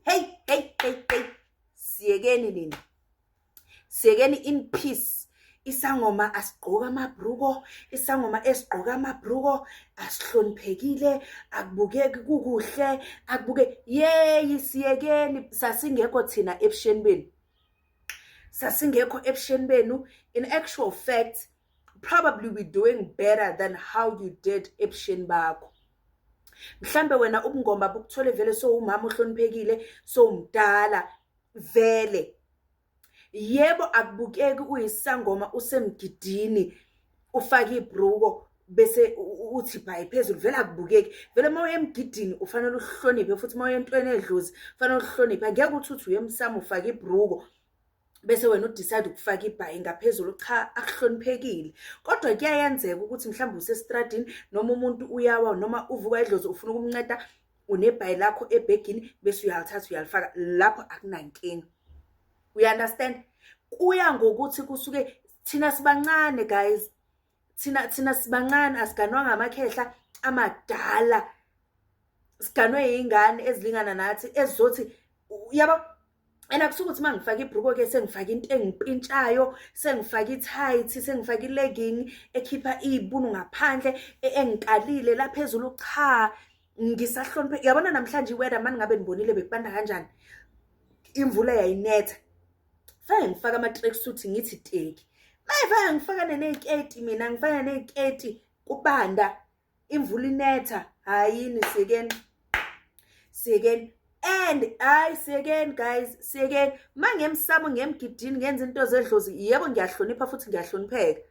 Hey, hey, hey, hey, siyekeni nina, siyekeni in peace. Isangoma asigqoka amabhruko, isangoma esigqoka amabhruko asihloniphekile, akubukeki kukuhle, akubuke yeyi. Siyekeni, sasingekho thina ebusheni benu, sasingekho ebusheni benu. In actual fact, probably we doing better than how you did ebusheni bakho. Mhlambe wena ubungoma bukuthole vele sowumama ohloniphekile, sowumdala vele. Yebo, akubukeki uyisangoma usemgidini ufake ibhruko bese uthi bhayi phezulu, vele akubukeki. Vele uma uye emgidini ufanele uhloniphe, futhi uma uye entweni edlozi ufanele uhloniphe. Angeke uthi uye emsamo ufake ibhruko bese wena u-decide ukufaka ibhayi ngaphezulu. Cha, akuhloniphekile. Kodwa kuyayenzeka ukuthi mhlawumbe usestradini noma umuntu uyawa noma uvuka idlozi, ufuna ukumnceda, unebhayi lakho ebhegini bese uyalithatha uyalifaka lapho, akunankinga. You understand? Kuya ngokuthi kusuke thina sibancane, guys, thina sibancane, asiganwanga amakhehla amadala, siganwe yingane ezilingana nathi ezizothi yabo. And akusuke ukuthi uma ngifake ibhruko-ke sengifake into engipintshayo, sengifake i-tight, sengifake i-legging ekhipha iy'bunu ngaphandle, engikalile la phezulu. Cha, ngisahloniphe. Yabona namhlanje i-weather, mani ngabe nibonile bekubanda kanjani, imvula yayinetha, fanele ngifake ama-tracksuit ngithi teki, mayefake ngifakane ney'keti, mina ngifana ney'keti, kubanda, imvula inetha. Hayini, siyekeni, siyekeni. And hayi, siyekeni guys, siyekeni. Ma ngemsamo, ngemgidini, ngenza into zedlozi, yebo, ngiyahlonipha futhi ngiyahlonipheka.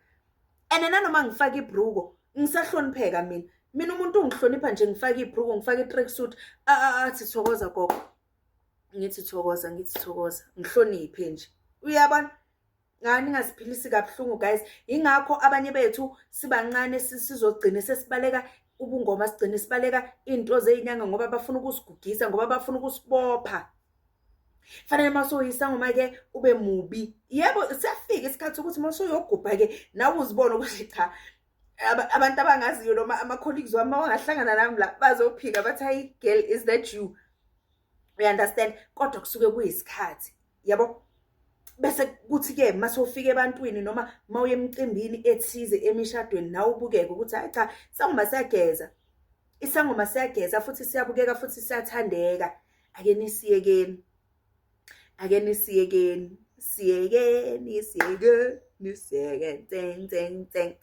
And nanoma ngifake ibhruko ngisahlonipheka mina. Mina umuntu ungihlonipha nje ngifake ibhruko, ngifake i-tracksuit, athi, "Thokoza gogo," ngithi, "Thokoza," ngithi, "Thokoza," ngihloniphe nje, uyabona? Ngani ningasiphilisi kabuhlungu guys. Ingakho abanye bethu sibancane sizogcine sesibaleka ubungoma, sigcine sibaleka iy'nto zey'nyanga, ngoba bafuna ukusigugisa, ngoba bafuna ukusibopha. Fanele uma sewuyisangoma-ke ube mubi. Yebo, siyafika isikhathi sokuthi uma usuyogubha-ke nawe uzibone ukuthi cha, abantu abangaziyo noma ama-colleagues wami uma wangahlangana nami la bazophika bathi, "Hayi girl, is that you?" You understand? Kodwa kusuke kuyisikhathi, yabo. Bese kuthi-ke mase ufika ebantwini noma uma uye emcimbini ethize, emishadweni, nawe ubukeke ukuthi hayi cha, isangoma siyageza, isangoma siyageza futhi siyabukeka futhi siyathandeka. Ake nisiyekeni, ake nisiyekeni, siyekeni, siyekeni, siyekeni, tseng tseng tseng.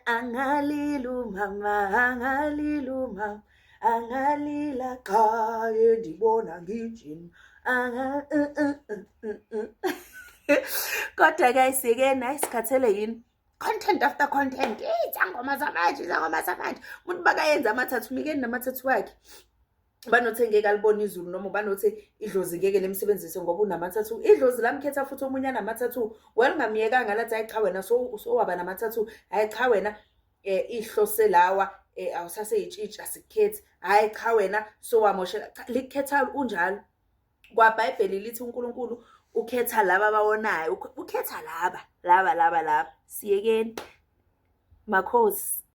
Angalila umama, angalila umama, angalila cha, endibona nginjini anga. Kodwa guys, siyekeni, hayi, sikhathele yini content after content, izangoma zamanje, izangoma zamanje. Umuntu bakayenza ama-tattoo, mikeni nama-tattoo wakhe. Banothi ngeke alibone izulu noma banothi idlozi ngeke limsebenzise ngoba unama-tattoo. Idlozi lamkhetha futhi omunye anama-tattoo, wena ungamyekanga lathi, "Hayi cha, wena sowaba nama-tattoo. Hayi cha, wena ihlose lawa, awusaseyitshitshi, asikukhethi. Hhayi cha, wena sowamoshela." Cha, likukhetha unjalo. KwaBhayibheli lithi uNkulunkulu ukhetha laba abawonayo, ukhetha laba laba laba laba. Siyekeni makhosi.